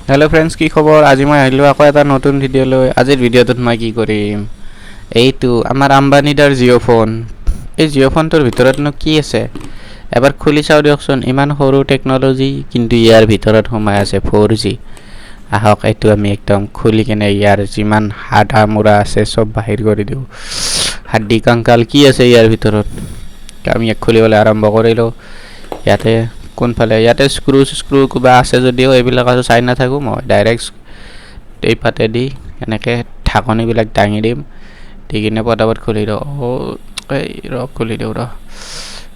Hello' friends, কি খবৰ? আজি মই আহিলোঁ আকৌ এটা নতুন ভিডিঅ' লৈ। আজিৰ ভিডিঅ'টোত মই কি কৰিম, এইটো আমাৰ আম্বানীদাৰ জিঅ' ফোন। এই জিঅ' ফোনটোৰ ভিতৰতনো কি আছে এবাৰ খুলি চাওঁ দিয়কচোন। ইমান সৰু টেকন'লজি, কিন্তু ইয়াৰ ভিতৰত সোমাই আছে 4G। আহক, এইটো আমি একদম খুলি কেনে ইয়াৰ যিমান হাডা মূৰা আছে চব বাহিৰ কৰি দিওঁ। হাড্ডি কংকাল কি আছে ইয়াৰ ভিতৰত, আমি ইয়াক খুলিবলৈ আৰম্ভ কৰিলোঁ। ইয়াতে কোনফালে, ইয়াতে স্ক্ৰু স্ক্ৰু কিবা আছে যদিও এইবিলাক আৰু চাই নাথাকোঁ মই। ডাইৰেক্ট এই পাতেদি এনেকৈ ঢাকনিবিলাক দাঙি দিম, দি কিনে পটাপট খুলি দিওঁ। অ' এই ৰ, খুলি দিওঁ ৰ।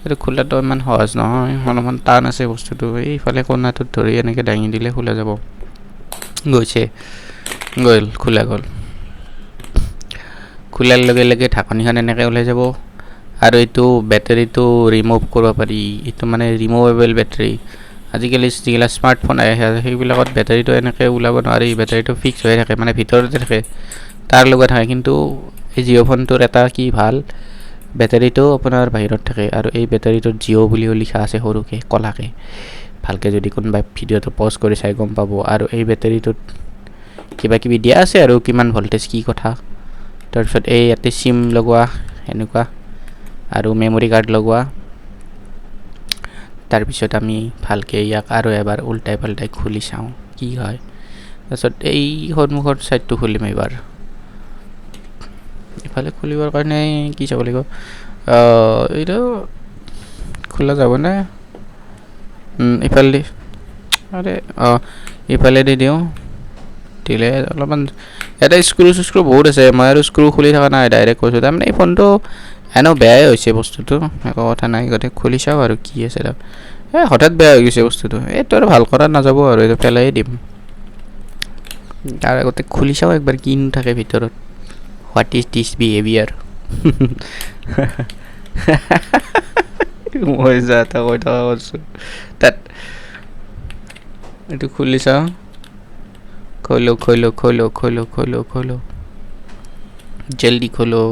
এইটো খোলাটো ইমান সহজ নহয়, অলপমান টান আছে বস্তুটো। এইফালে কোণাটোত ধৰি এনেকৈ দাঙি দিলে খোলা যাব। গৈছে, গ'ল, খোলা গ'ল। খোলাৰ লগে লগে ঢাকনিখন এনেকৈ ওলাই যাব। আৰু এইটো বেটাৰীটো ৰিমুভ কৰিব পাৰি, এইটো মানে ৰিমুভেবল বেটাৰী। আজিকালি যিগিলা স্মাৰ্টফোন আহে সেইবিলাকত বেটাৰীটো এনেকৈ ওলাব নোৱাৰি, বেটাৰীটো ফিক্স হৈ থাকে, মানে ভিতৰতে থাকে, তাৰ লগত থাকে। কিন্তু এই জিঅ' ফোনটোৰ এটা কি ভাল, বেটাৰীটো আপোনাৰ বাহিৰত থাকে। আৰু এই বেটাৰীটোত জিঅ' বুলিও লিখা আছে সৰুকৈ ক'লাকৈ। ভালকৈ যদি কোনোবাই ভিডিঅ'টো পজ কৰি চাই গম পাব। আৰু এই বেটাৰীটোত কিবা কিবি দিয়া আছে আৰু কিমান ভল্টেজ কি কথা। তাৰপিছত এই ইয়াতে চিম লগোৱা এনেকুৱা আৰু মেমৰি কাৰ্ড লগোৱা। তাৰপিছত আমি ভালকৈ ইয়াক আৰু এবাৰ উল্টাই পাল্টাই খুলি চাওঁ কি হয়। তাৰপিছত এই সন্মুখৰ ছাইডটো খুলিম এইবাৰ। ইফালে খুলিবৰ কাৰণে কি চাব লাগিব, এইটো খোলা যাবনে? ইফালেদি, আৰে অঁ ইফালেদি দিওঁ, দিলে অলপমান ইয়াতে স্ক্ৰু চিস্ক্ৰু বহুত আছে। মই আৰু স্ক্ৰু খুলি থকা নাই, ডাইৰেক্ট কৈছোঁ। তাৰমানে এই ফোনটো এনেও বেয়াই হৈছে বস্তুটো, একো কথা নাই। গতিকে খুলি চাওঁ আৰু কি আছে তাত। এই হঠাৎ বেয়া হৈ গৈছে বস্তুটো, এইটো আৰু ভাল কৰা নাযাব আৰু এইটো পেলাইয়ে দিম। তাৰ আগতে খুলি চাওঁ একবাৰ কিনো থাকে ভিতৰত। What is this behaviour? মই যা এটা কৈ থকা কৰিছোঁ তাত। এইটো খুলি চাওঁ। খোলো খোলো খোলো খোলো খোলো খোলো, জলদি খোলো।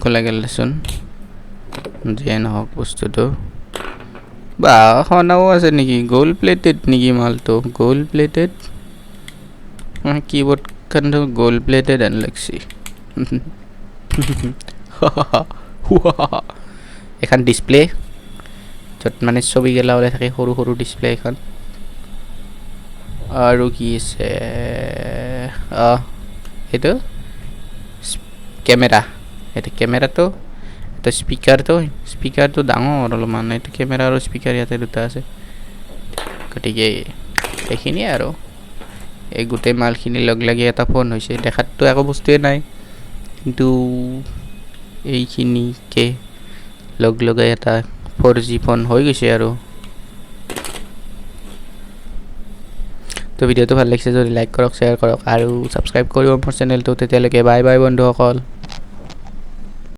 খোলা গ'ল দেচোন, যিয়ে নহওক বস্তুটো। বা সোণাও আছে নেকি? গ'ল্ড প্লেটেড নেকি মালটো? গ'ল্ড প্লেটেড কিবৰ্ডখনটো গ'ল্ড প্লেটেড হেন লাগছি। এখন ডিছপ্লে য'ত মানে ছবিগিলা ওলাই থাকে, সৰু সৰু ডিছপ্লে এখন। আৰু কি আছে? এইটো কেমেৰা, এইটো কেমেৰাটো, এইটো স্পীকাৰটো, স্পীকাৰটো ডাঙৰ অলপমান। এইটো কেমেৰা আৰু স্পীকাৰ ইয়াতে দুটা আছে। গতিকে এইখিনিয়ে আৰু এই গোটেই মালখিনি লগ লাগি এটা ফোন হৈছে। দেখাততো একো বস্তুৱে নাই, কিন্তু এইখিনিকে লগ লগাই এটা 4G phone হৈ গৈছে আৰু। তো ভিডিঅ'টো ভাল লাগিছে যদি লাইক কৰক, শ্বেয়াৰ কৰক আৰু ছাবস্ক্ৰাইব কৰিব মোৰ চেনেলটো। তেতিয়ালৈকে বাই বাই বন্ধুসকল।